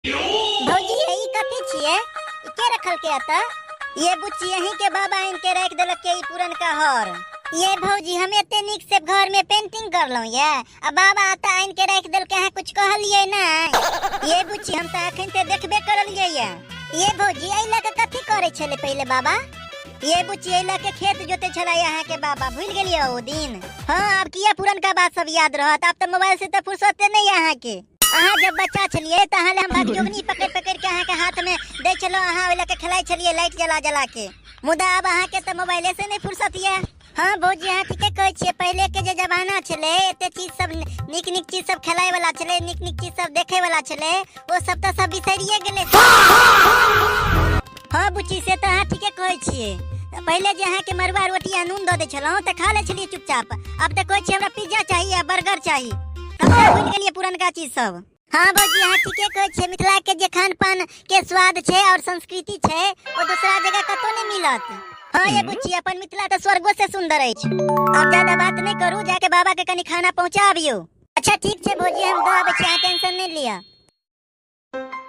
भौजी ये ई कथी छियै? ई के रखलकै एतऽ? ये बुच्ची यहीं के बाबा इनके राखि देलक के ई पुरनका हर। ये भौजी हम एते नीक से घर में पेंटिंग करलहुँ ये आ बाबा एतऽ आनि के राखि देलकै, अहाँ कुछ कहलियै नहि? ये बुच्ची हम तऽ अखन ते देखबे करलियै ये। ये भौजी एहि लऽ के कथी करै छलै पहिले बाबा? ये बुच्ची एहि लऽ के खेत जोते छलै अहाँ के बाबा, भूलि गेलियै ओ दिन? हाँ आब किया पुरनका बात सब याद रहत, आब तऽ मोबाइल से तऽ फुर्सते नहि यऽ अहाँके। अहाँ जब बच्चा छलियै तऽ अहाँ लए हम भगजोगनी पकड़ि पकड़ि के अहाँके हाथ में दै छलहुँ, अहाँ ओहि लऽ के खेलाइ छलियै लाइट जला जला के। मुदा आब अहाँके तऽ मोबाइले से नहि फुर्सत यऽ। हाँ भौजी अहाँ ठीके कहै छियै, पहिले के जे जमाना छलै एते चीज सब नीक नीक चीज सब खेलाय वाला छलै, नीक नीक चीज सब देखे वाला छलै, ओ सब तऽ सब बिसरिये गेलै। हाँ बुच्ची से तऽ अहाँ ठीके कहै छियै, पहिले जे अहाँके मरुआ रोटी आ नून दऽ दै छलहुँ तऽ खा लै छलियै चुपचाप, आब तऽ कहै छियै हमरा पिज्जा चाही आ बर्गर चाही, सबटा भूलि गेलियै पुरनका चीज सब। हाँ भौजी अहाँ ठीके कहै छियै, मिथिला के जे खान पान के स्वाद छै और संस्कृति छै ओ दोसरा जगह कतौ नहि मिलत। हाँ ये बुच्ची अपन मिथिला तऽ स्वर्गो से सुंदर अछि। आब ज्यादा बात नहि करू, जाके बाबा के कनी खाना पहुँचा अबियौ। अच्छा ठीक छै भौजी हम दऽ आबै छी, अहाँ टेंशन नहि लिअ।